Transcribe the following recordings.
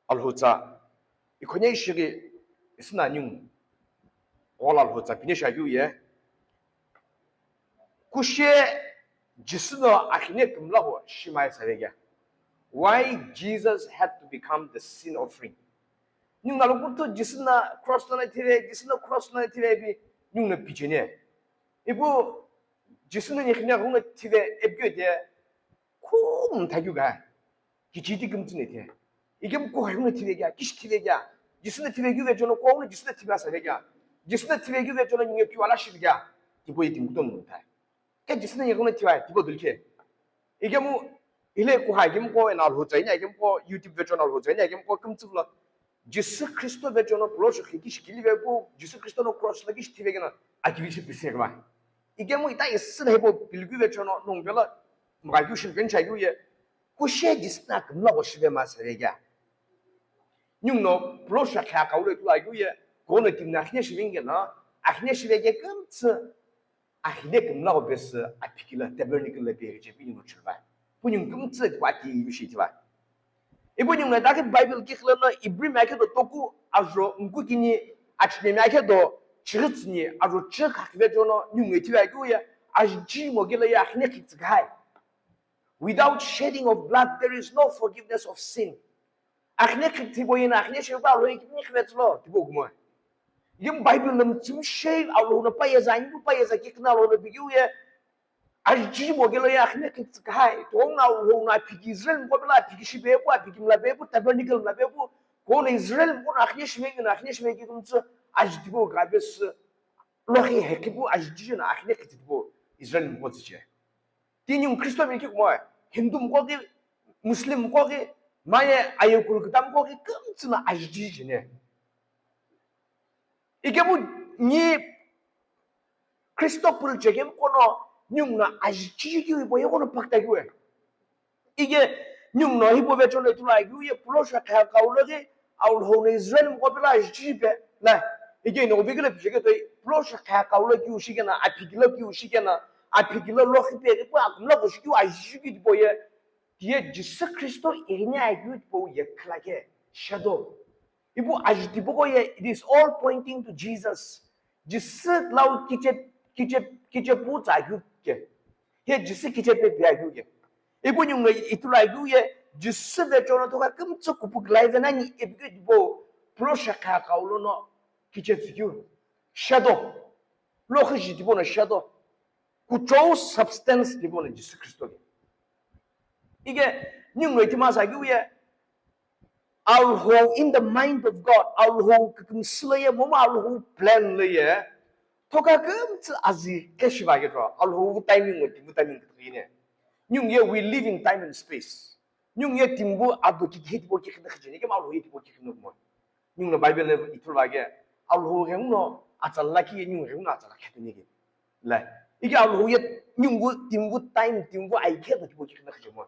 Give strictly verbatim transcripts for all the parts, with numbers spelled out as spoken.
Alhou tsa, ikhonye shighi isina nyung. Ola Alhou tsa pine shagyu ye. Kushe Jisü no akhine kümla ho shimai savegya. Why Jesus had to become the sin offering? Nyung na lo kutu Jisü na cross na thive, Jisü na cross na thive bi nyung na pichene. Ibu Jisü na nikhine ghunga thive ebgyo de kum thagyu ga. Kichiti kümtsü ne the. Igemu ko hayuna thive kya, kish thive kya. Jisü na thive gyu ve chono ko hayuna Jisü na thive sa ve kya. Jisü na thive gyu ve chono nyung piwa la shi kya. Tipo itim kuton no thai. Ke Jisü na yeguna thiva, tipo dulke. Igemu ile ko ha igemu ko ena Alhou tsa ina igemu ko YouTube ve chono Alhou tsa ina igemu ko kümtsü lo. Jisü Kristo ve chono pulo shokhi kish kili ve bu, Jisü Kristo no cross la kish thive kena, akivi shi pise kma. Igemu ita isina hebo pilgu ve chono nung vela, mga gyu shin ken chagyu ye. Kushe Jisü na kümla go shive ma sare kya. Nyung no pulo shakha ka ulo tu agyu ye, kono tim na khine shiving na, akhine shive ke kümtsü, akhine kümla go bes, apikila tabernacle le pe je pini mo chulva. Punyung kümtsü kwa ki yu shi tiva. Ibo nyung na daki Bible ki khla na Ibri ma ke do toku ajo ngu kini achne ma ke do chigitsni ajo chikha ve chono nyung e tiva gyu ye, aji mo gela ya akhine kitsgai. Without shedding of blood, there is no forgiveness of sin. Akhine khik thibo yena, akhine sheba lo yekini khivetslo, tibo gumo. Yim Bible nam chim shei, Alhou na pa yeza, yim pa yeza kikna lo na bigiu ye. Aji bo gelo ya akhine khik tkai, to na Alhou na pigi Israel ko bela pigi shibe bu, pigi mla be bu, tabernacle mla be bu. Ko na Israel ko na akhine shibe na akhine shibe ki kumtsu, aji tibo gabes. Lohi hekipu ajiji na akhine khititipu Israel mko tsiche. Tini Kristo mi kikmo, Hindu mko ki, Muslim mko ki, maye ayokul kitam mko ki kümtsü na ajiji jine. Ikepu ni Kristo pul cheke mko no nyung na ajiji ki ipo yeko no pakta kiwe. Ike nyung no hipau ve cholo ithulu ageu ye pulo shakha kaulo ghi Alhou no Israel mqo pelo ajiji pe la. Ike ino uvekelo pije ke toi pulo shakha kaulo kiu shikena, aphikilo kiu shikena, aphikilo lo khipe ke pu akumlo ko shikiu ajiji ki tipau ye. Tiye Jisü Kristo ighini ageu tipau ye khla ke shadow. Ipu ajitipu ko ye, it is all pointing to Jesus. Jisü lau kiche, kiche, kiche pu tsa ageu ke. He Jisü kiche pe pe ageu ke. Ipu nyung no ithulu ageu ye, Jisü ve chono thoka kümtsü kupu glai ve nani ipu ke dibo, pulo shakha kaulo no kiche tsükeu. Shadow. Lo khishi dibo no shadow. Kuchou substance dibo no Jisü Kristo ke. Ike nyung no itima sa ageu ye, Alhou in the mind of God, Alhou kükümsü lo ye, momu Alhou plan lo ye, thoka kümtsü azi keshiva ke tro, Alhou timing lo, timu timing kutri ne. Nyung ye we live in time and space. Nyung ye timbu ado ki hit bo ki khina khajini, ke Alhou ye tibo ki khina mo. Nyung no Bible le ithulu va ke, Alhou ghe no atsala ki ye nyung ghe no atsala khetini ke. La, ike Alhou ye nyungu, timbu time, timbu ai khe do kibo kikhina khajemo.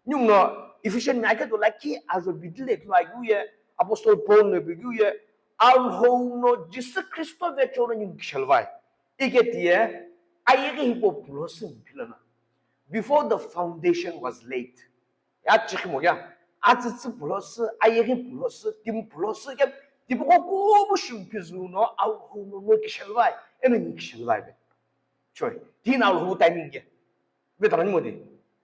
Nyung no Ephesian mi akhe do la ki ajo bidile tu ageu ye, Apostle Paul no bigeu ye, Alhou no Jisü Kristo ve chono nyung kishalvai. Ike tiye, ayeghi hipau pulo sü mpilana. Before the foundation was laid. Ya chikhi mo kya? Atsütsü pulo sü, ayeghi pulo sü, tim pulo sü kya? Tipau ko kubu shimpi zu no Alhou no no kishalvai, eno ni kishalvai be. Choi, tina Alhou timing ke. Be tara ni mo di.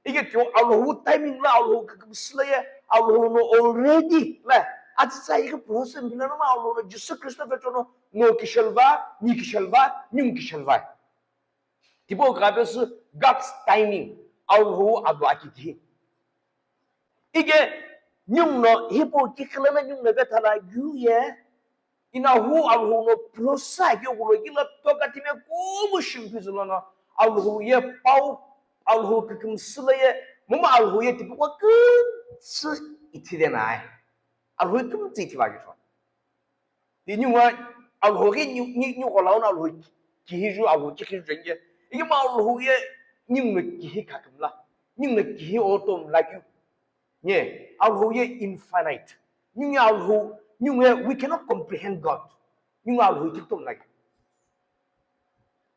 Ike kyo Alhou timing la Alhou kükümsü la ye, Alhou no already la. Atsütsü ayeghi pulo sü mpilana ma Alhou no Jisü Kristo ve chono no kishalva, ni kishalva, nyung kishalvai. Tipau ghabesü God's timing, Alhou adu aki ki. Ike nyung no hipau kikhilana nyung no vethala geu ye, ina hu Alhou no pulo sa ke kulo kila toka time kumu shimpi zulono, Alhou ye pau, Alhou kükümsü lo ye, momu Alhou ye tipau ko kümtsü ithile nai. Alhou ye kümtsü ithiva ke tro. Ti nyungwa Alhou ghi nyu, nyu, nyu kolau na Alhou kihi ju, Alhou kihi ju jenge. Ike ma Alhou ye nyung no kihi khakümla. Nyung no kihi otom la kyu. Nye, Alhou ye infinite. Nyung ye Alhou, nyung ye we cannot comprehend God. Nyung Alhou ye kitom la kyu.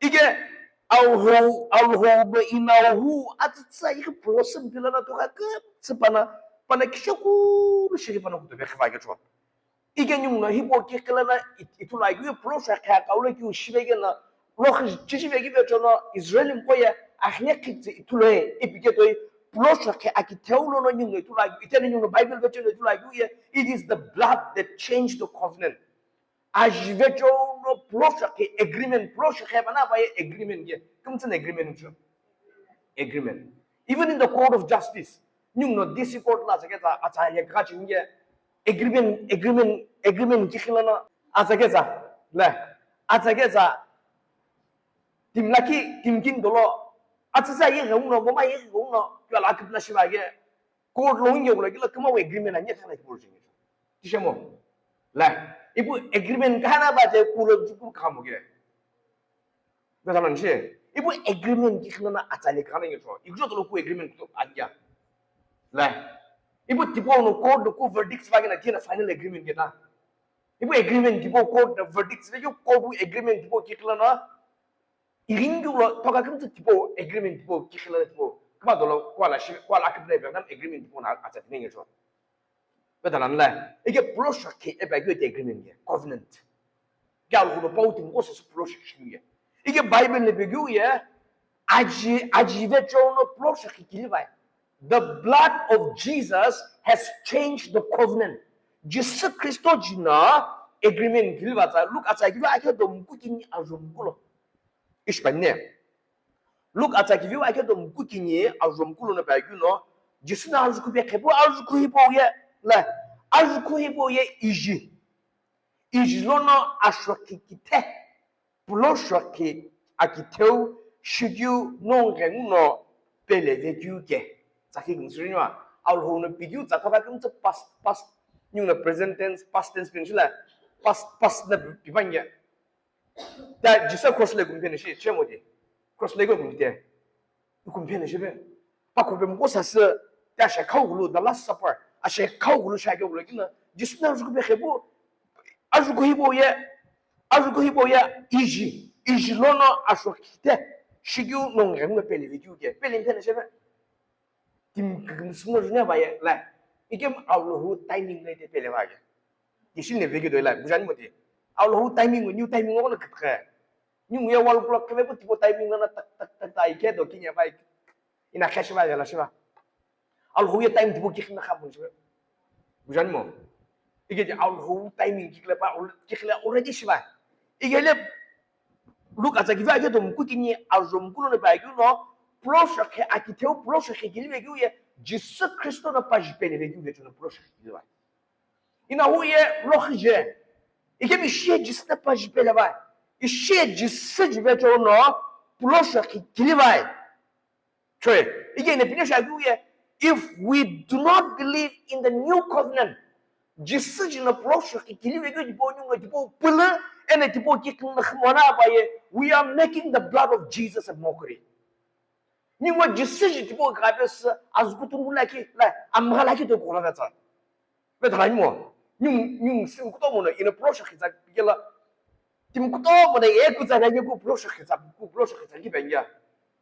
Ike Alhou, Alhou no ina hu atsütsü ayeghi pulo sü mpilana thoka kümtsü pana Pana kishokulu shiri pana kutope khiva kecho. Ike ninguno hipau kiqi lono ithulu akeu ye pulosho qhi akau lo keu shive keno, lokhi chichive kive chono Israel mqo ye akhine qhitsi ithulu ye ipi ketoi pulosho qhi akitheu lono ninguno ithulu akeu, itheno ninguno Bible ve chono ithulu akeu ye, it is the blood that changed the covenant. Aji ve chono pulosho qhi agreement, pulosho qhi pana pa ye agreement ye. Kumtsin agreement cho. Agreement. Even in the court of justice, ninguno D C court la saketa atsa ye kachi nge agreement, agreement, agreement kiqi lono atsa ketsa, le, atsa ketsa, timi lakhi, timi kini dolo, atsa sa yeghi uno, moma yeghi uno, kyo la akipna shiva ye, court lo unge kula kila kuma agreement anye thana kibor jingi. Tishemo. Le, ipu agreement kana ba te kulo juku kamo ke. Betalan shi. Ipu agreement kiqi lono atsa le kana ngecho. Ikjo tolo ku agreement to anya. Le. Ipu tipo no court no ku verdict ba kena kena final agreement kena. Ipu agreement tipo court no verdict be ko court agreement tipo kiqi lono. Iringi lo toka kumtsi tipo agreement tipo kiqi lono tipo. Kuma dolo kwala shi kwala akipna be agreement tipo na atsa tinenge cho. Betalan le, ike pulosho qhi epa keu ye agreement ye, covenant. Kya lo no pau timi ko se pulosho qhi ye. Ike Bible le pe keu ye, aji, aji ve chono pulosho qhi kili vai. The blood of Jesus has changed the covenant. Jisu Kristo jina agreement kili va tsa, Luke atsa kiva akhe do mku kini ajo mkulo. Ishi pa ne. Luke atsa kiviu akhe do mku kini ajo mkulo no pa keu no, Jisu no ajuku pe qhepu ajuku hipau ye, le, ajuku hipau ye iji. Iji lono asho qhi kithe, pulosho qhi akitheu, shikeu nongu ghenguno pele vekeu ke. Tsakhi kümsü rinwa, Alhou no pikeu tsathoka kümtsü past, past, ninguno present tense, past tense pinshila, past, past na pipange. Ta Jisu cross le kumphene shi, chemo di. Cross le kumphete. Kumphene shi be. Pa khope mko sasü, ta ashe khau gulu, the last supper. Ashe khau gulu sha ke gulu kina. Jisu na ajuku pe qhepu. Ajuku hipau ye. Ajuku hipau ye. Iji. Iji lono asho kithe. Shikeu nongu ghenguno pele vekeu ke. Pele mphene shi be. Timi kikini sumno junior ba ye la. Ikem Alhou timing na ite pele ba ye. Ishi ne vekeu do la. Bujani mo te. Alhou timing, new timing ko na kithe. Ningu ye one o'clock keve ko tipo timing na tak, tak, tak, tak, ike do kinya ba. Ina khashi ba ye la shiba. Alhou ye time tipo kiqi na kha bun shiba. Bujani mo. Ike je Alhou timing kiqi le pa, kiqi le already shiba. Ike le Luke atsa kivi akhe do mku kini ajo mkulo no pa keu no, pulosho qhi akitheu, pulosho qhi kili ve keu ye, Jisu Kristo no paji pele ve keu ve chono pulosho qhi kili vai. Ina hu ye lokhi je. Ike mi shi ye Jisu no paji pele vai. Ishi ye Jisu ji ve chono pulosho qhi kili vai. Choi, ike ne pine sha keu ye, if we do not believe in the new covenant, Jisu jina pulosho qhi kili ve keu tipo ninguno tipo pulu, ene tipo kiqi na khimona pa ye, we are making the blood of Jesus a mockery. Ninguno Jisu ji tipo ka pe sü, ajuku tungula ki, la, amgha la ki to kola vetsa. Betalan mo, ningu, ningu si kutomo no, ina pulosho qhi tsa kela, timi kutomo no, e kutsa na ye ku pulosho qhi tsa, ku pulosho qhi tsa ki benya.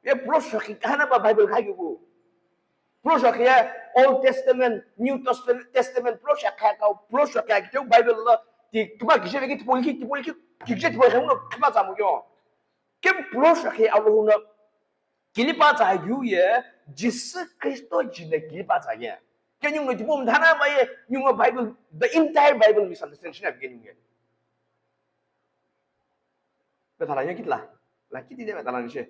Ye pulosho qhi kana ba Bible ka ki ku. Pulosho qhi ye Old Testament, New Testament, Testament pulosho qhi ka, pulosho qhi ki te Bible lo, ti kuma kije ki tipo ki, tipo ki, kije tipo ki no kuma tsa mo yo. Ke pulosho qhi Alhou no kili pa tsa keu ye, Jisu Kristo jina kili pa tsa ye. Ke ninguno tipo mthana ba ye, ninguno Bible, the entire Bible misunderstanding ake ninguno. Betalan ye kitla, la kiti de betalan she.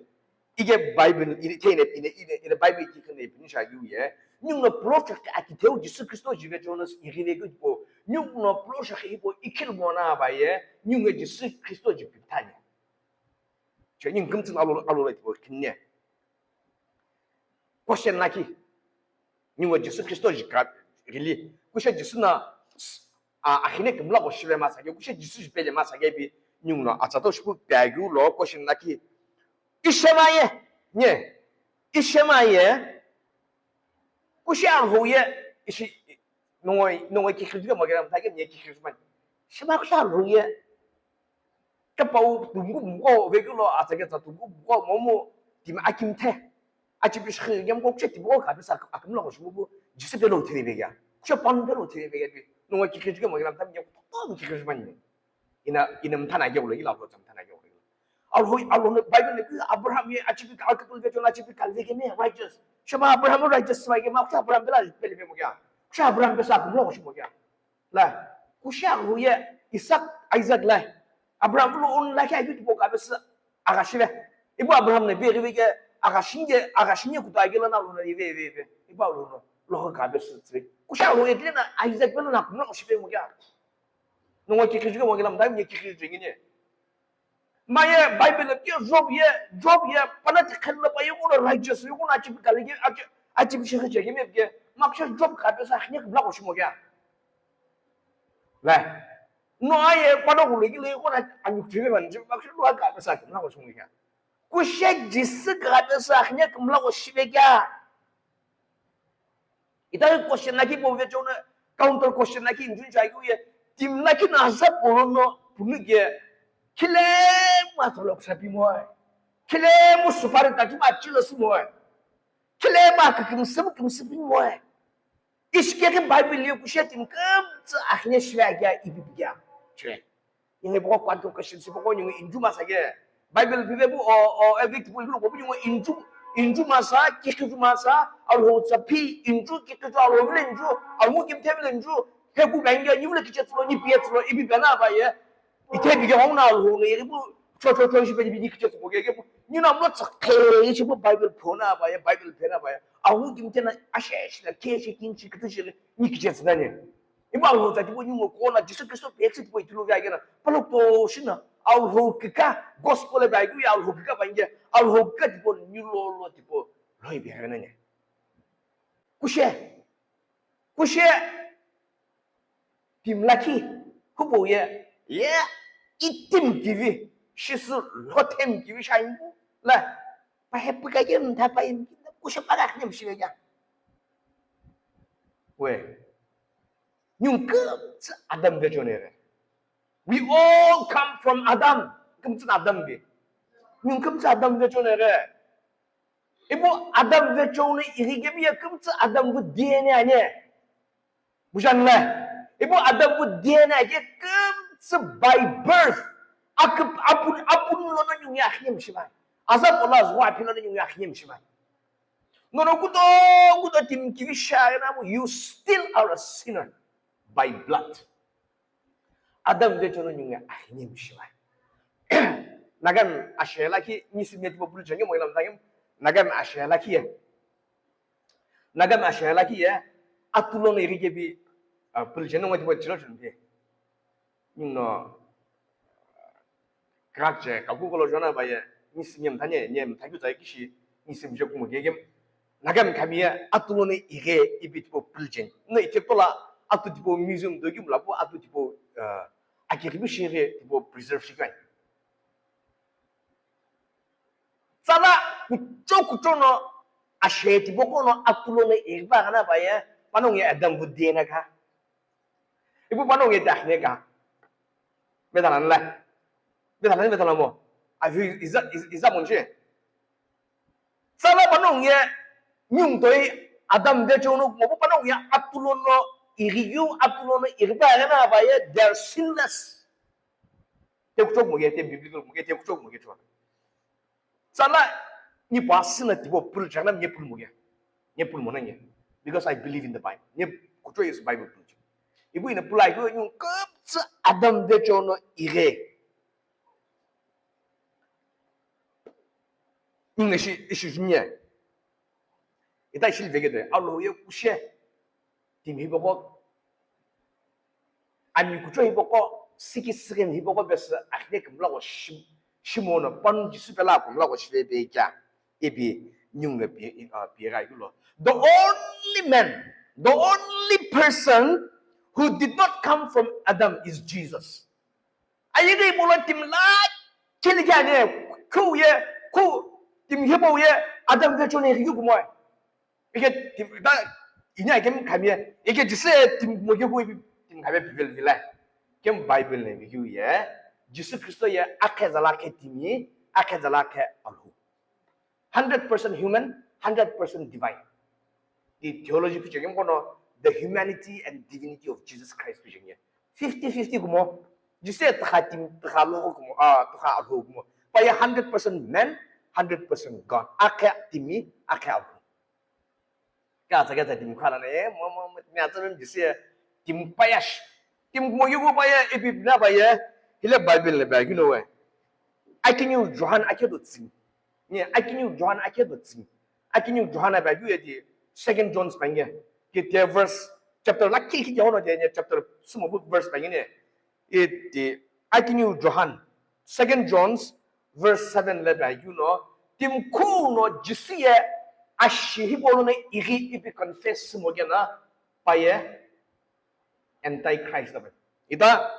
Ike Bible, ine, ine, ine, ine Bible ki kene pine sha keu ye. Ninguno pulosho qhi akitheu Jisu Kristo ji ve chono ighi ve keu tipo. Ninguno pulosho qhi ipo ikil mona ba ye, ninguno Jisu Kristo ji piptani. Cheni kümtsü alo, alo la tipo kinne. Question lakhi. Ninguno Jisu Kristo ji ka, really. Kushe Jisu na, a, akhine kümla ko shive masa ke, kushe Jisu ji pele masa ke bi, ninguno atsa to shipu pe keu lo question lakhi. Ishema ye, nye. Ishema ye. Kushe Alhou ye, ishi, nongoi, nongoi kikhiri ka magana, ta ke nye kikhiri man. Shema kushe Alhou ye. Kapau tumku mko vekeu lo atsa ketsa tumku mko momu timi akimthe. Achi pishkhi yem ko che timi ko ka pisa akimlo ko shmubu. Jisü pelo thiri beya. Kusha pan pelo thiri beya bi. Nunga kikhi juke mo gila tam ya kutomo kikhi jumani. Ina, ina mthana ya ulo, ila lo mthana ya ulo. Alhou, alhou Bible ni Abraham ye achieve ka, akipul vecho na achieve ka, veke me righteous. Shaba Abraham righteous ba ke ma, kusha Abraham bela pele be mo kya. Kusha Abraham besa kumlo shi mo kya. La, kusha alhou ye Isaac, Isaac la. Abraham lo un la kya yuti bo ka besa. Agashive. Ibu Abraham ne beri veke agashinge, agashinge kuta gela na lo na ive, ive, ive. Ibu lo no. Lo ka besa tsi. Kusha alhou ye na Isaac bela na kumlo shi be mo kya. Nunga kikhi juke mo gila mdai ye kikhi juke ngine. Maye Bible ke Job ye, Job ye, pana ti khen lo pa ye kono righteous, ye kono achieve ka lege, achieve, achieve shi je ke me ke, ma kusha Job ka besa khine kibla ko shimo kya. La. No aye pana ko lege le kono anyu kire man je, ma kusha lo ka besa kibla ko shimo kya. Kusha Jisü ka besa khine kibla ko shibe kya. Itaghi question lakhi po vechona counter question lakhi injun chai ku ye, timi lakhi na sa polono punu ke, khile ma tholok sapi mo, khile mu supari taki ma chilo si mo, khile ma kikim sim kim sipi mo. Ishi ke Bible ye kusha timi kumtsa akhine shwe kya ipi kya. Chwe. Inge poko kwantu question si poko nyungu inju masa ke. Bible pive bu o, o, evict bu lu ko bu nyungu inju, inju masa, kikiju masa, alhou tsa pi, inju, kikiju alhou vile inju, alhou kim te vile inju, he ku benge, ni vile kiche tsulo, ni pie tsulo, ipi bena ba ye. Ite bi ke hong na alhou ne, bu, cho, cho, cho, shi pe ni kiche tsulo ke, ke bu, ni na mo tsa ke, ichi bu Bible pona ba ye, Bible pena ba ye. Alhou kim te na, ashe, shi na, ke, shi, kin, shi, kitu, shi, ni kiche tsuna ne. Ibu alhou tsa tipau ningu kona Jisü Kristo pe exit point lo vya kena. Palo to shina alhou kika gospel ba iku ya alhou kika ba inge alhou kika tipau ni lo lo tipau lo ibe hena ne. Kushe. Kushe. Timi lakhi. Kubo ye. Ye. Itim kivi. Shisu lo tem kivi sha ingu. La. Pa he puka ye mtha pa ye mkina. Kushe pa ga khne mshile ya. We. Nyung kümtsü Adam vechonere. We all come from Adam. Kümtsü Adam bi. Nyung kümtsü Adam vechonere. Ibu Adam vechone iri kemi ya kümtsü Adam bu D N A ne. Bujanle. Ibu Adam bu D N A ke kümtsü by birth. Aküp apun apun lona nyung ya khiyem shimai. Azap ola zwa apin lona nyung ya khiyem shimai. Nono kuto kuto timi kivi shaghi na bu, you still are a sinner by blood. Adam vechono nyunge ahini mishivai. Nagami ashe lakhi, nisi meti bo pulu chenge mo ilam tangim. Nagami ashe lakhi ye. Nagami ashe lakhi ye. Atulo no irige bi, ah, pulu chenge mo ti bo chilo chunti. Ningo, krak che, kaku kolo jona ba ye, ni si nyem thanye, nyem thakyu zai kishi, ni si mje kumo gegem. Nagami khami ye, atulo ne ige, ibi tipo pulchen. No ite tola, atu tipo museum do gim lapo, atu tipo, eh, akiribi shire tipo preserve shikai. Tsala, kucho kucho no, ashe tipo kono, atulo ne igba gana ba ye, panong ye Adam bu dena ka. Ipu panongu ye dakhne ka. Bedalan la. Bedalan, bedalan mo. Avi iza, iza, iza monche. Sala panongu ye nyung toi Adam de chono mo panongu ye atulono iriyu, atulono iriba na ba ye, they are sinless. Te kuchok mo ye, te biblical mo ye, te kuchok mo ye chwa. Tsala, ni pa sina tipo pul chana nye pul muge. Nye pul mona nye. Because I believe in the Bible. Nye kucho is Bible pul. Ibu ina pulai ko nyu kapsa Adam de chono ire. Ninga shi ishi nye. Ita ishi vegede. Alo ye kushe. Timi boko. Ami kucho hipoko, siki sikin hipoko bes akhne kumla ko shim, shimono panu Jisu pela kumla ko shive be kya. Ibi nyung le pi, ah, pi rai kulo. The only man, the only person who did not come from Adam is Jesus. Ayi dei bolo tim la kili kya ne, ku ye, ku tim hipo ye, Adam ke chone ri kumo. Ike tim, da, inya kem khamye, ike Jisu tim mo ke ku tim khamye Bible vilai. Kem Bible ne viu ye, Jisu Kristo ye akhe zala khe timi, akhe zala khe Alhou. Hundred percent human, hundred percent divine. Ti theology picture kemu kono the humanity and divinity of Jesus Christ picture nge. Fifty fifty kumo. Jisü ye tükha timi, tükha loghi kumo, ah, tükha Alhou kumo. Pa ye hundred percent man, hundred percent God. Akhe timi, akhe Alhou. Kya tsa kya tsa timi khala na ye, mo, mo, mo, mi atsa mi Jisü ye timi payash. Timi kumo yugu pa ye, ipi na pa ye, hile Bible le pa, you know, eh. Akiniu Johan akhe do tsing. Ni akiniu Johan akhe do tsing. Akiniu Johan apa keu ye di Second John's pa nge. Ki te verse chapter la ki ki hono de ne chapter sumo bu verse pa nge ne. It di akiniu Johan Second John's verse seven le pa keu no timi khuno Jisü ye ashi hipau lono ighi ipi confess sumo kena pa ye Antichrist aba. Ita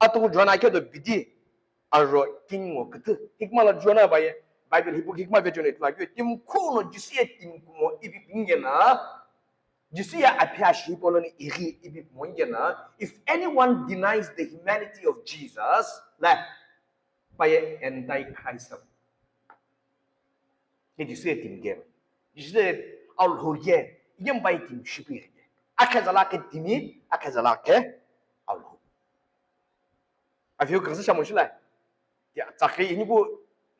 atuku John akhe do bidi aro kingu küthü. Hikma la John aba ye Bible hipu hikma vecho ne tla keu timi khuno Jisü ye timi kumo ipi pingena. Jisü ye aphi ashi hipau lono ighi ipi pingena. If anyone denies the humanity of Jesus, la pa ye Antichrist. Ke Jisü ye timi ke. Jisü ye Alhou ke. Iye pa ye timi shipu ye. Akhe zala ke timi, akhe zala ke Alhou. Aviu kaghi shamo shila. Ya, tsakhi ini bu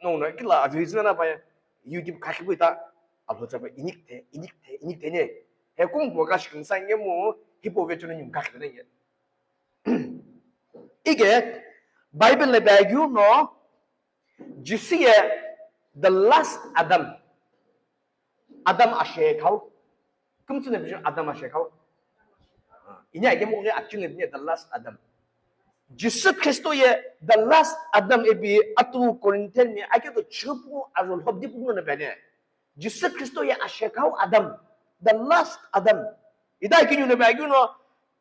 no no kila aviu zina pa ye. YouTube kakhi bu ita Alhou tsapa inik te, inik te, inik te ne. He kum ko kashi kin sa ngemu hipo vecho ne nyum kakhi ne. Ike Bible le pa keu no Jisü ye the last Adam. Adam ashekhau. Kümtsü ne biju Adam ashekhau. Ini ake mo ke achinge the last Adam. Jisü Kristo ye the last Adam ipi atu Corinthian mi ake to chupu ajo lhobdi pu ne bene. Jisü Kristo ye ashekhau Adam, the last Adam. Ita kiniu ne pa keu no,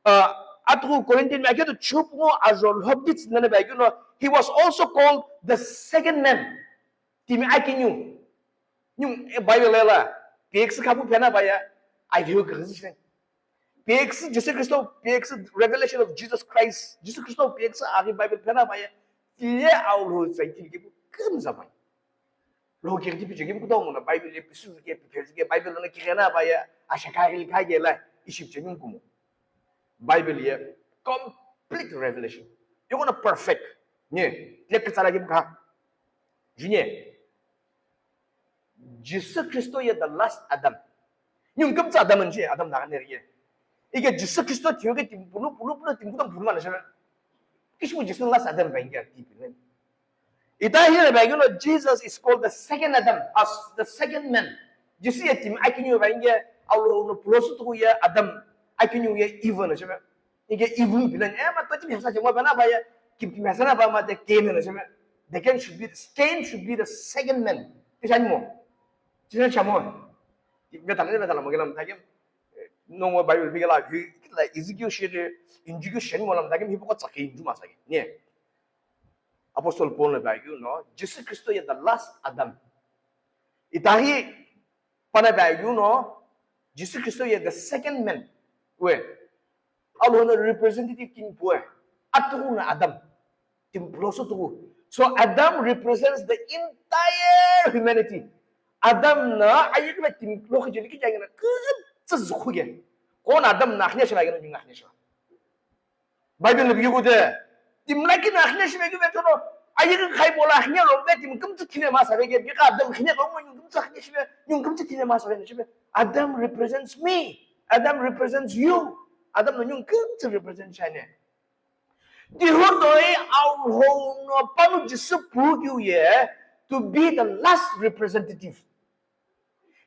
uh, atuku Corinthian mi akhe to chupu ngo ajo lhobdi tsü ne pa keu no, he was also called the second man. Timi akiniu. Niu, eh, Bible la, P X khapu phena pa ye, I feel crazy. P X Jisü Kristo, P X revelation of Jesus Christ. Jisü Kristo P X aghi Bible phena pa ye, tiye Alhou tsai tili ke kümza pa ye. Lo ke ti piche ke kudo mo na Bible le pisu ke pisu ke Bible na ke na pa ye asha ka ri ka ke la iship che nyum kumo. Bible ye complete revelation. Yo kono perfect. Ni le ke tsala ke ka. Junior. Jisü Kristo ye the last Adam. Nyung kümtsü Adam nje, Adam na ne ye. Ike Jisü Kristo thiyo ke timi pulu, pulu, pulu, timi kudo pulu na shana. Kishipu Jisü last Adam pa inge timi pulu. Ita hile pa inge no Jesus is called the second Adam, as the second man. Jisü ye timi akiniu pa inge Alhou no pulosu tu ye Adam akiniu ye Eve na shana. Ike Eve pila ni, eh, ma timi hasa chemo pa na pa ye, kim timi hasa na pa ma te Cain na shana. The Cain should be the, Cain should be the second man. Ti shani mo. Ti shani chamo. Ti me ta me ta mo ke lam ta ke. No mo Bible bi ke la, la Ezekiel shi ke, Injil ke shani mo lam ta ke, mi poko tsaki inju ma sa ke. Ni. Apostle Paul na ba you know, Jesus Christ ye the last Adam. Ita hi Pana ba you know, Jesus Christ ye the second man. We. Alhou no representative timi puwe. Atuku na Adam. Timi puloso tuku. So Adam represents the entire humanity. Adam na ayikme timi puloso jeli ki jangina kutsa zukhuge. Kona Adam na khne shira gina khne shira. Bible na biyu de. Timi lakhi na khine shibe kibe tono. Ayi ki khai bola khine lo be timi kümtsü thine ma sa be ke bika Adam khine ko mo nyung kümtsü khine shibe, nyung kümtsü thine ma sa be shibe. Adam represents me. Adam represents you. Adam no nyung kümtsü represent shane. Tihu toi Alhou no panu Jisu pu kiu ye to be the last representative.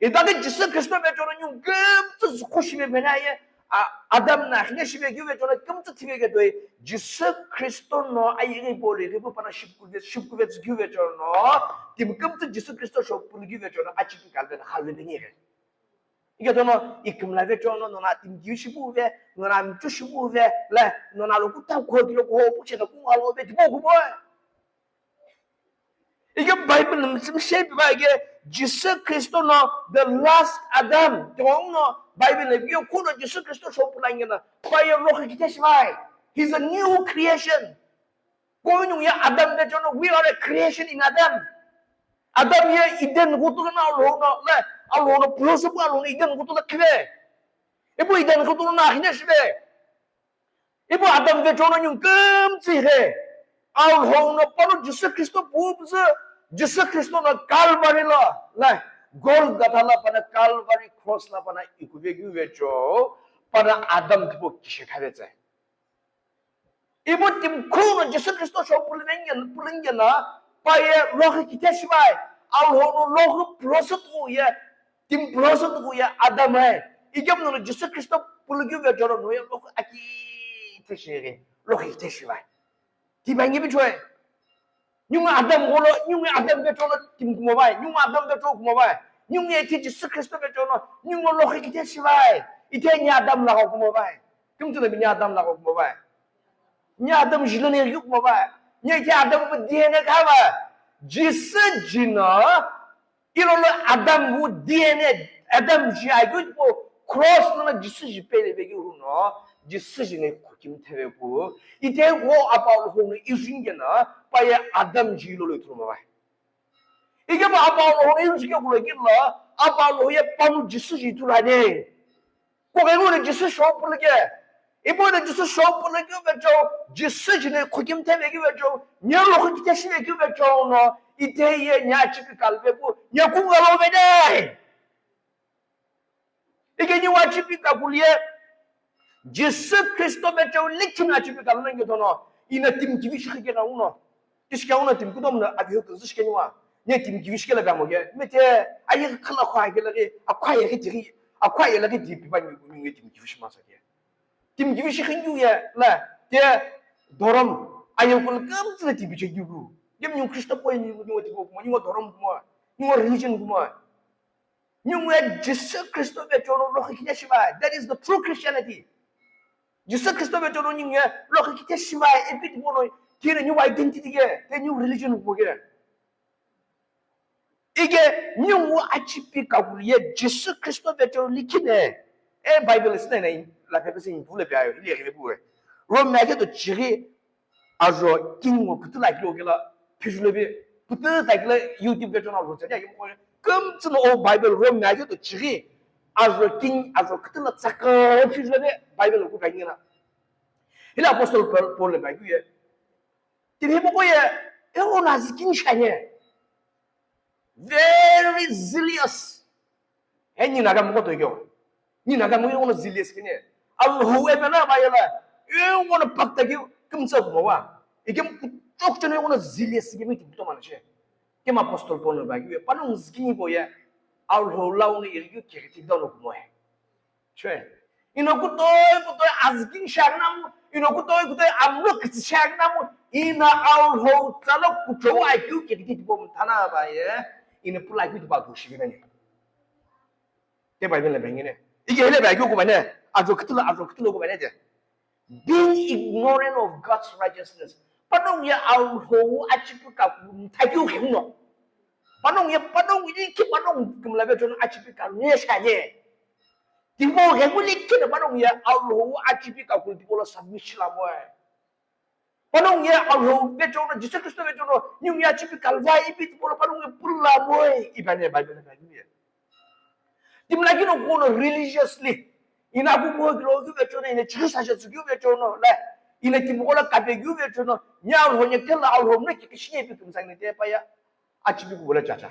Itaghi Jisu Kristo vechono nyung kümtsü zukhu shive pena ye, a, Adam na khine shive keu vechono kümtsü thive ke toi, Jisu Kristo no ayeghi poli ghi pu pana shipkuve, shipkuve zukhu vechono, timi kümtsü Jisu Kristo shopulu keu vechono, achi ki kalve na khalve peni ghe. Ike tono, ikümla vechono, nona timi kiu shipuve, nona mchu shipuve, la, nona lo kuta kuho kilo kuho puche na kuho lo ve, tipo kubo. Ike Bible na mtsim shape ba ike Jesus Christ no the last Adam. Tong no Bible na ike kuno Jesus Christ shopu la ngena. Fire rock kite shivai. He's a new creation. Konyung ya Adam de jono, we are a creation in Adam. Adam ya Eden gutu na Alhou no, la, Alhou no pulosu Alhou no Eden gutu la kive. Ipu Eden ghutulu no akhine shive. Ipu Adam vecho no ningu kümtsü ighi. Alhou no pano Jisü Khristo pupuzü, Jisü Khristo no Calvary lo, la, Golgotha lo pano Calvary cross lo pano ikuvekeu vecho, pano Adam tipau kishe khavetsü. Ipu timi khuno Jisü Khristo shou puluvengena, pulungena, paye loghi kithe shivai, Alhou no loghi process tukuye, timi process tukuye Adam hai. Ikemu no Jisü Khristo pulukeu vecho no noye loghi aki kithe shighi, loghi kithe shivai. Tibangi bichoi. Ningu Adam gholo, ningu Adam vecho no timi kumo vai, ningu Adam vecho kumo vai. Ningu ye ithi Jisü Khristo vecho no, ningu loghi kithe shivai. Ithi ni Adam lagha kumo vai. Kümtsü na bi ni Adam lagha kumo vai. Ni Adam jilo ni yu kumo vai. Ni ithi Adam pu D N A kha vai. Jisü jino, ilolo Adam pu D N A, Adam ji ayu po cross no Jisü ji pele vekeu no, Jisü jino khukim theve pu. Ithi gho apau lo no ijingena, paye Adam ji ilolo ithulu mo vai. Ikemu apau lo no ijike kulo kilo, apau lo ye pano Jisü ji ithulu ani. Kughengu no Jisü shou pulukeu. Ipu no Jisü shou pulukeu vecho, Jisü jino khukim thevekeu vecho, ni loghi kithe shivekeu vecho no, ithi ye ni achipi kalu vepu, ni kughengu lo vene. Ike ni achipi kakulu ye, Jisü Khristo vecho likhi no achipi kalu no nge thono, ina timi kivi shikhi keghenguno. Tishikeghenguno timi kutomo no avihu kuzü shikeniwa. Ni timi kivi shikela kamo ke. Mete, aye khala khwa ke lagi, akhwa ye ke tiri, akhwa ye lagi di pipa ni ni timi kivi shima sa ke. Timi kivi shikhi ngiu ye, la, te, dorom, aye kulu kümtsü na timi che ngiu. Yem ni Khristo po ni ni timi kumo, ni dorom kumo, ni religion kumo. Ningu ye Jisü Khristo vecho no loghi kithe shivai. That is the true Christianity. Jisü Khristo vecho no ningu ye loghi kithe shivai, ipi tipau no, kina new identity ke, the new religion kumo ke. Ike ningu achipi kakulu ye Jisü Khristo vecho likhi ne. E Bible sina na la pepe sin pule pe ayo, ile ke pue. Rome na ke to chiri, ajo king ngo kütü la kilo kila phijulebe, kütü ta kila YouTube vecho no ajo tsanya yum ko. Kümtsü no o Bible Rome na ke to chiri, ajo king, ajo kütü la tsaka phijulebe Bible ku bangina. Hila apostle Paul, Paul le bagu ye. Timi mo ko ye, e o na zikin shanye. Very zealous. He ni naga mo to yo. Ni naga mo yo no zealous kine. Alhou e bana ba yela. E wo no pakta ki kumsa kumo wa. Ikem kutok chano yo no zealous ki mi to man che. Kem apostle Paul no ba ki. Pano zikini ko ye. Alhou la wo no iri ki ki ti do no kumo he. Chwe. Ino kutoi kutoi azkin shagnamu, ino kutoi kutoi amlo kitsi shagnamu, ina Alhou tsalo kuchou akeu kekiti tipo mtana ba ye, ina pula akeu tipo akeu shigina ni. Te Bible le bengine. Ike hele ba akeu kumane, ajo kitula, ajo kitula kumane te. Being ignorant of God's righteousness. Panongu ye Alhou achipi kaku mthakiu khemuno. Panongu ye, panongu ye ki panongu kumlabe chono achipi kaku nye shanye. Tipo gheguli kina panongu ye Alhou achipi kaku tipo lo submit shila boy. Panongu ye Alhou be chono, Jesus Christ be chono, ningu ye achipi kalvai ipi tipo lo panongu ye pula boy. Ibane Bible na ye. Timla kino kono religiously. Ina ku ko kilo ku vecho no, ina chiri sa sa ku vecho no, la. Ina timi ko la kape ku vecho no, nya Alhou nya kela Alhou no ki kishi ne pi tum sang ne te pa ya. Achipi ku bola cha cha.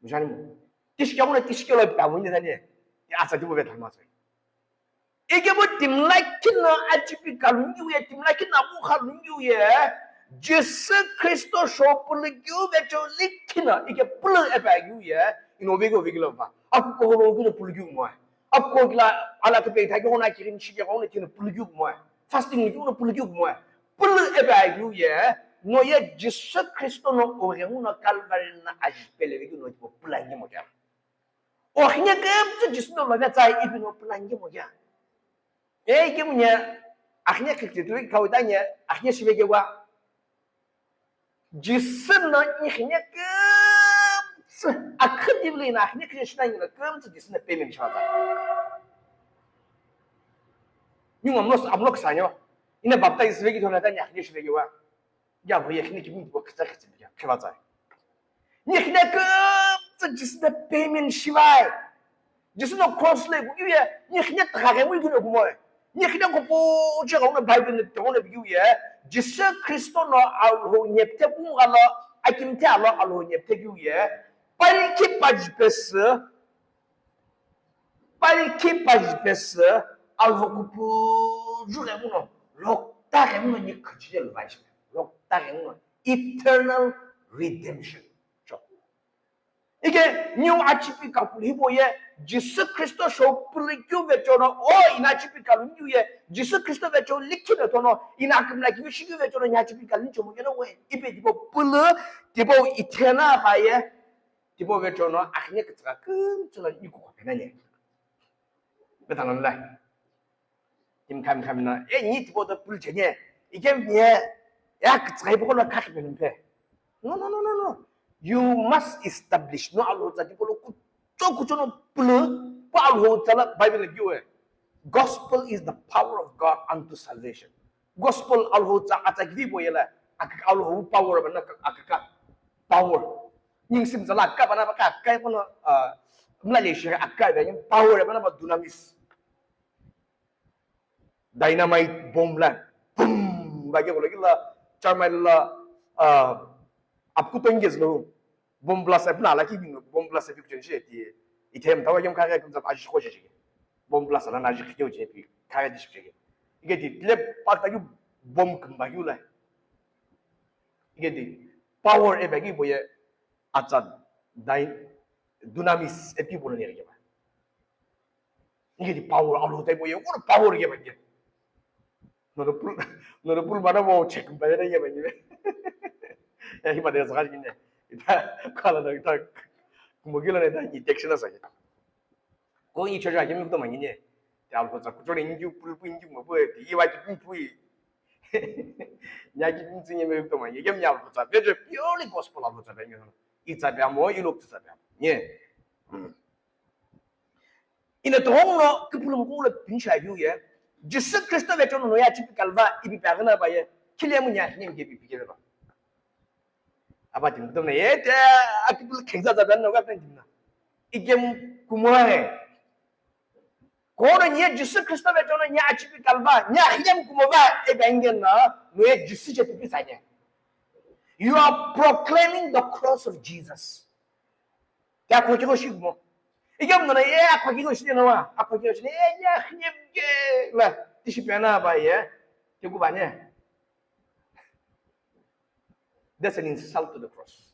Mujani mo. Tishi kya mo na tishi kya lo pa mo ne ne. Ya asa timo ve thama sa. Ike bo timla kina achipi kalungiu ye, timla kina ku khalungiu ye, Jisü Khristo shopulu kiu vecho likina, ike pulu epa kiu ye, ino vego vegilo va. Aku ko lo kina pulu kiu mo. Aku ko kila ala ke pe tha ke ona kirin shi ke ona kina pulu kiu mo. Fasting kiu na pulu kiu mo. Pulu epa kiu ye, no ye Jisü Khristo no o rengu no Calvary na aji pele kiu no tipo pulu ngi mo kya. O khine kemtsu Jisü no love tsai ipi no plan ke mo ya. E ke munya akhine kikte tu kau tanya akhine shibe ke wa. Jisü no i khine kemtsu akhine bile na akhine kikte shina ni kemtsu Jisü no payment shata. Ni ngam no amlo ksanyo. Ina baptize be ki thona tanya akhine shibe ke wa. Ya bo ye khine ki mi bo kitsa kitsa ya. Khiba tsai. Ni khine kemtsu Jisü no payment shivai. Jisü no cross lo ipikeu ye, ni khine tugha ghemu ikeu no kumo. Ni khine kupuche ghenguno Bible no tighenguno pikeu ye, Jisü Kristo no Alhou nyepthe kungha lo, akimthe alo Alhou nyepthe keu ye, palkhi pajipesü, palkhi pajipesü, Alhou kupuju ghenguno, lokta ghenguno ni khachile lo vaishe, lokta ghenguno, eternal redemption. Cho. Ike niu achipi kakulu hipau ye, Jisü Kristo shou pulu keu vecheo no, o ina achipi kalu niu ye, Jisü Kristo vecheo likhi vecheo no, ina akimla kivi shikeu vecheo no, ni achipi kalu niu chomo keno we, ipe tipau pulu, tipau ithena pa ye, tipau vecheo no, akhine kitsaka kümtsü lo niu kukhopena ne. Betha no lai. Timi khami khami na, e ni tipau to pulu cheni, ikem ye, ya kitsaka ipo kono kakhi pelu mpe. No, no, no, no, no. You must establish, no, Alhou tsa tipau lo kucho kucho no pulu, pa Alhou tsa la Bible lo kiwe. Gospel is the power of God unto salvation. Gospel Alhou tsa atsa kivi po yela, akaka Alhou power ba na akaka power. Ningsim tsa la akaka ba na ba ka, kai kono, ah, mla le shi akaka ba yin power ba na ba dunamis. Dynamite bomb la, boom, ba ke kola kila, charmai la, ah, apku to engage lo, bomb blast epna la ki bing, bomb blast epi kuchen shi ti, ithem tawa yom kare kum zap aji ko shi, bomb blast la na aji kyo je pi, kare dish pi, ike ti, le pak ta ki bomb kum ba yu la, ike ti, power e ba ki bo ye, atsa, dai, dunamis epi bo ne ke ba. Ike ti power Alhou tsa ipo ye, what power ke ba ke? No no pul, no no pul mana bo check ba ye ke ba ke. Ya ki ba de sa ke ne. Ita kala na ita kumo kila na ita ni detection sa ke. Ko ni choja ke mi to ma ni ne. Ya Alhou tsa kucho ni ngi pul pu ngi mo pu e, ti wa ki pu pu. Ya ki pu tsi ni me to ma ni. Ke mi Alhou tsa. Ve je purely gospel Alhou tsa be ni. Itsa be mo, ilo tsa be. Ni. Ina tighenguno kipulumukhu lo pinisha keu ye, Jisü Kristo vecheo no ya chipi kalva ipi paghi na ba ye, khile mu nya hine mke pipi keve ba. Aba tim kutum na ye te akipul khengza za ban no ga pen tim na. Ikem kumoe. Kono ye Jisü Kristo vecheo no ya chipi kalva, nya hine kumo ba e bangen na, no ye Jisü che pipi sa ye. You are proclaiming the cross of Jesus. Te akhokigho shi kumo. Ike mno na ye akhokigho shi na wa, akhokigho shi na ye, ye, ye, ye, la, tishi pe na ba ye, te ku ba ne. That's an insult to the cross.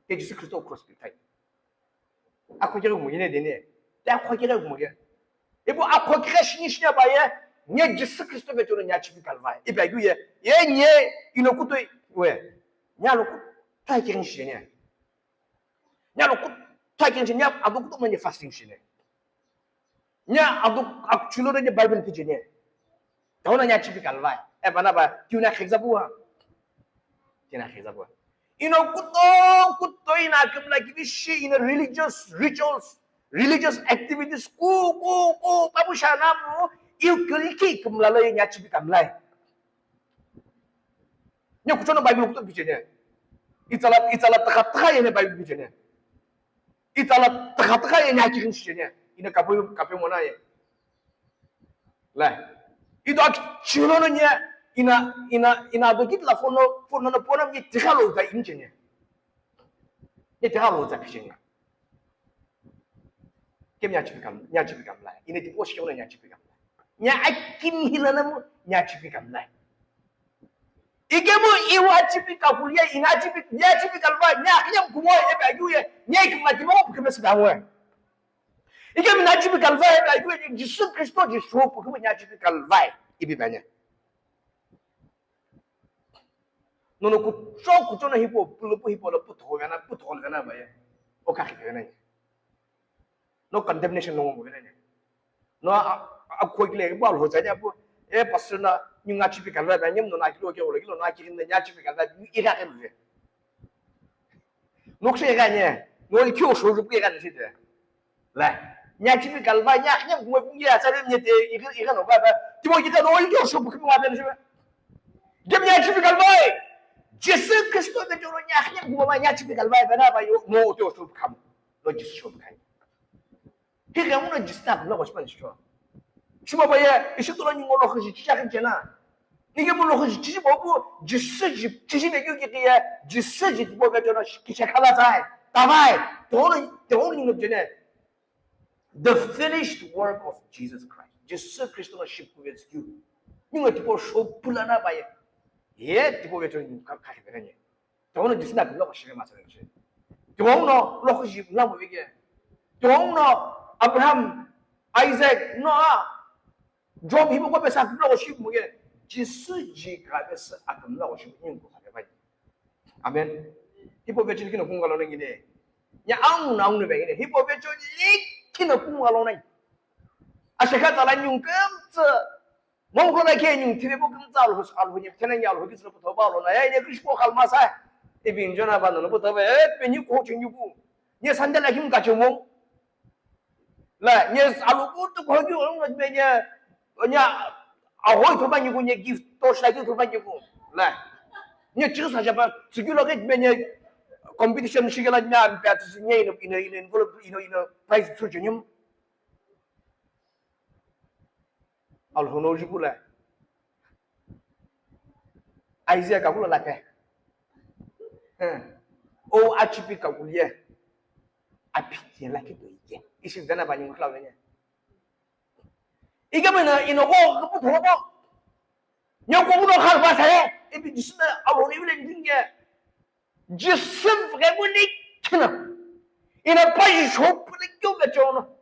Te Jisü Kristo cross pi tai. Akhokigho kumo ye ne de ne. Te akhokigho kumo ye. Ibo akhokigho shi ni shi na ba ye, nye Jisü Kristo vecheo no ya chipi kalva. Ibe yu ye, ye nye, ino kuto we. Nya lo kuto kirin shi ne. Nya lo kuto kirin shi, nya ado kuto mani fasting shi ne. Nya ado akchulo de Bible pi je ne. Tauna nya chipi kalvai. E bana ba, kiu na khekza bua. Kiu na khekza bua. Ino kuto, kuto ina kimla kivi shi ina religious rituals, religious activities, ku, ku, ku, pabu shana mu, iu kili ki kimla lo nya chipi kamlai. Nye kuchono Bible kuto pichene. Itsala, itsala takha takha yene Bible pichene. Itsala takha takha yene akirin shichene. Ina kape, kape mona ye. La. Ido ak chilo no nye, ina, ina, ina do kit la fono, fono no pona ye tikha lo ta inchene. Ye tikha lo ta pichene. Ke nya chipi kam, nya chipi kam la. Ina ti poshi ke nya chipi kam la. Nya akimi hila na mu, nya chipi kam la. Ike mu iwa chipi kakulu ye, ina chipi, nya chipi kalva, nya kiyam kumo ye ba yu ye, nya ikima kimo ku kime sida we. Ike mu nya chipi kalva ye ba yu ye, Jisu Kristo Jisu ku kime nya chipi kalva ye, ipi ba nya. Nono kucho, kucho na hipo, pulu pu hipo la pu thogho gana, pu thogho gana ba ye. O ka khike gana. No condemnation no mo gana. No a, a, a khokile ba lo za ya pu. E pastor na, ni nga chipi kalva ba, ni no na kilo ke o kilo na kiri na nya chipi kalva, ni ira ke le. No kse ga ne, no li kyo sho ju ke ga ne shi de. La, nya chipi kalva, nya, nya mo ya sa de ne te, ira, ira no ba ba. Ti mo kita no li kyo sho bu ke wa de shi. Dem nya chipi kalva. Jisu Kristo de joro nya, nya mo ba nya chipi kalva, ba na ba yo, no te o sho kam. No Jisu sho kam. Ighenguno Jisü na akümla qo shipani sho. Shima paye, ishi tolo ningu lokhuji chichakhi chena. Nige mu lokhuji chichi bobu, Jisü ji, chichi be kyu ki kiye, Jisü ji tipo vechono kichakhala sai. Tavai, tolo, tolo ningu jene. The finished work of Jesus Christ. Jisü Kristo na ship kuvetsu kyu. Ningu tipo shopula na paye. Ye, tipo vechono ningu ka, ka, ka, ka, Tighenguno Jisü na akümla qo shighe masere che. Tighenguno lokhuji mla mo vige. Tighenguno Abraham, Isaac, Noah, Job hibo ko pesa akümla qo shi mo ge. Jisü ji ka pesa akümla qo shi mo ngu ka vai. Amen. Hibo vecho likino kunga lo nangine. Nya ang nang ne vegine. Hibo vecho likino kunga lo nang. Ashaka tala nyung kemtse. Mongkho na khe nyung thire bo kümtsa alhus alhu ni thena ni alhu kislo putho ba lo na ya ne kishpo khalma sa. Ipi njo na ba no putho ba e pe ni ko chinyu ku. Ni sandal akim ka chumong. La ni alu ku tu ko ju ong be ni ni ahoi thoba ni ku ni gift to sha ju thoba ni ku. La. Ni chisa jaba tsugu lo ke be ni competition shigela ni am pa tsu ni ino ino ino envelope ino ino prize tsu junyum. Alhono jukula. Isaiah kakula lape. O achipi kakulie. Apitie lake to ike. Ishi vena ba nyung kla vene. Ike mena ino ko kapu thoro ko. Nyoko uno khalba saye. Ipi Jisü na alhoni vile ndinge. Jisü vghe vuni kina. Ina paji shopuli kyo vechono.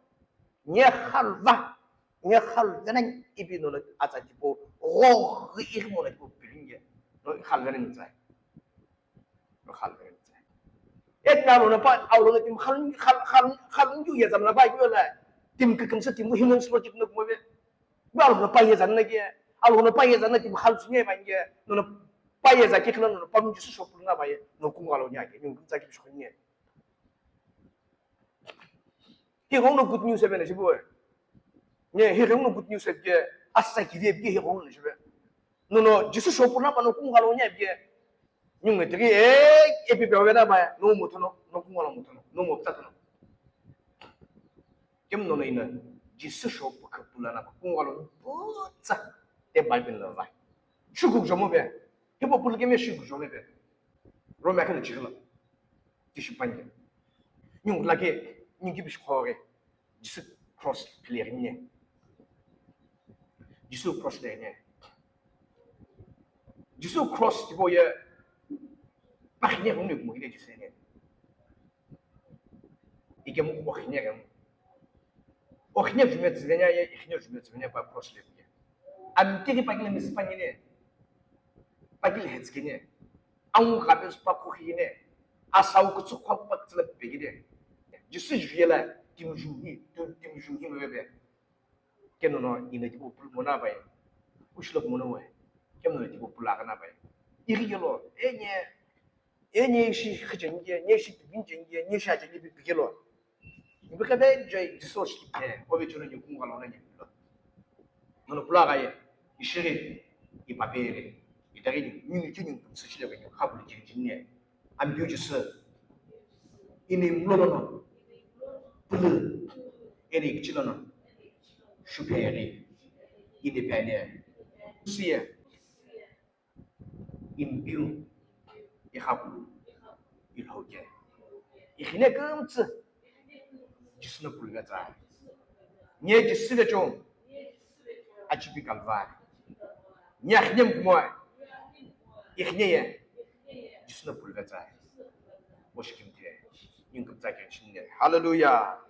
Nye khalva. Nye khalva na ipi no atsa tipo. Go iri mo na tipo pilinge. No khalva na nitsa. No khalva na nitsa. Et na lo na pa au lo na tim khal khal khal khal nju ya zam na pa yo la. Tim ke kem sa tim human logic no mo ve. Ba lo na pa ye zan na ke. Alo na pa ye zan na tim khal su nye ba nge. No na pa ye za ke khla no pa mu Jisü shopuli na ba ye. No kung alo nya ke. Nyung kem sa ke shokhu nye. Hi gong no good news ebe na shibo. Nye hi gong no good news ebe ke asa ki de ke hi gong no shibe. No no Jisü shopuli na ba no kung alo nya ebe ke. Nyung nge tiri e epi pe na ba no mo thono no kung alo mo thono no mo tsa thono. Kem no no ina Jisü shopuli na ba kung alo mo tsa te Bible la ba. Shukuk jomo be. Hibo pulu keme shukuk jomo be. Rome akhe no chirilo. Tishi panje. Nyung lake nyung ki bishi khoge. Jisü cross pile ne. Jisü cross le ne. Jisü cross tipo ye. Bah ne hung ne mo ile Jisü ne. Ike mo ko khine ga. O khine jume tsivenya ye, khine jume tsivenya pa cross le. Amtiri pagile misipanyine. Pagile hetskine. Angu kabe pa kukhine. Asau kutsu kwa pa tsile pegide. Jisü juyela timjumi, timjumi mebe. Kenono ina tipo pul mona bai. Ushlo mona we. Kenono tipo pul agana bai. Iri yelo, enye, enye shi khichenye, nye shi pinjenye, nye shi achanye pigelo. Ibi kebe jai Jisü shi ke, obe chuno ni kunga lo na ni lo. Nono pula ga ye, ishiri, ipapere, itari ni, ni ni chini, sishile ga ni, khabuli chini chini. Ambiu Jisü, ini mlo no, pulu, eri kichilo no, shuperi, ini pene, siye. Impiu, ikhakulu, ilhoke. Ikhine kümtsü, Jisü no pulve tsa. Nye Jisü vecho, achipi kalva. Nye akhine mkumo, ikhine ye, Jisü no pulve tsa. Moshikimte, nyungkümtsa kenshinne. Hallelujah.